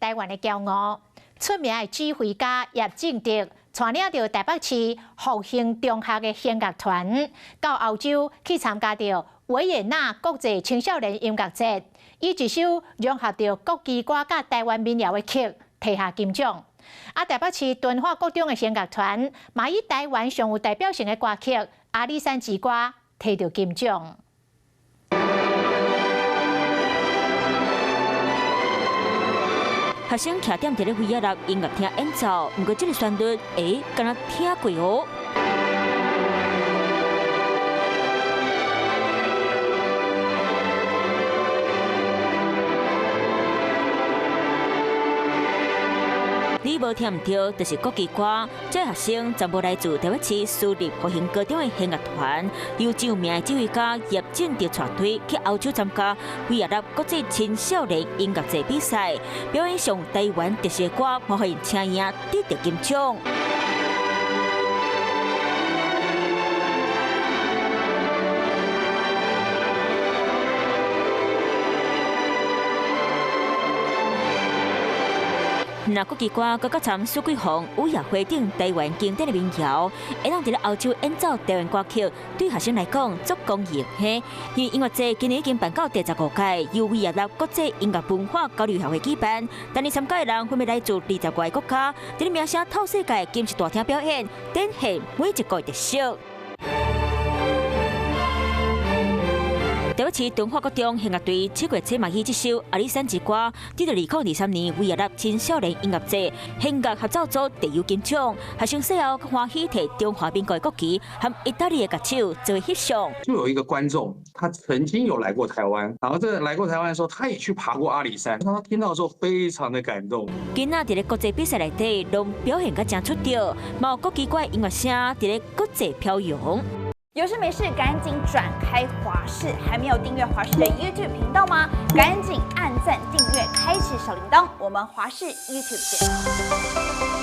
台灣的驕傲。出名的指揮家葉正德帶領著台北市復興中學的弦樂團，到歐洲去參加著維也納國際青少年音樂節，以一首融合著國旗歌佮台灣民謠的曲，提下金獎。啊，台北市敦化國中的弦樂團，嘛以台灣上有代表性的歌曲《阿里山之歌》提著金獎。學生徛踮佇咧維也納音樂廳演奏，毋過這个旋律，欸，敢若聽過哦。你無聽毋著，就是國旗歌。這个學生全部來自台北市私立復興高中的弦樂團，由著名的指揮家葉正德帶隊去歐洲參加維也納國際青少年音樂節比賽，表演上台灣特色歌，予𪜶請贏得著金獎。若國旗歌閣較參蘇桂鳳、雨夜花等台灣經典的民謠，會當佇咧歐洲演奏台灣歌曲，對學生來講足光榮的。因為音樂節今年已經辦到第15屆，由維也納國際音樂文化交流協會舉辦。當年參加的人分別來自20外個國家，佇咧名聲透世界金色大廳表演，展現每一個特色。台北市敦化國中弦樂隊7月初嘛以這首《阿里山之歌》得著2023年維也納青少年音樂節弦樂合奏組第優金獎。學生賽後閣歡喜提中華民國的國旗和意大利的樂手做翕相。就有一個觀眾，他曾經有來過台灣，然後這來過台灣的時候，他也去爬過阿里山，他聽到之後非常的感動。囡仔佇咧國際比賽內底，攏表現甲誠出色，嘛有國旗歌音樂聲佇咧國際飄揚。有事沒事，趕緊轉開華視，還沒有訂閱華視的 YouTube 頻道嗎？趕緊按讚、訂閱、開啟小鈴鐺，我們華視 YouTube 見。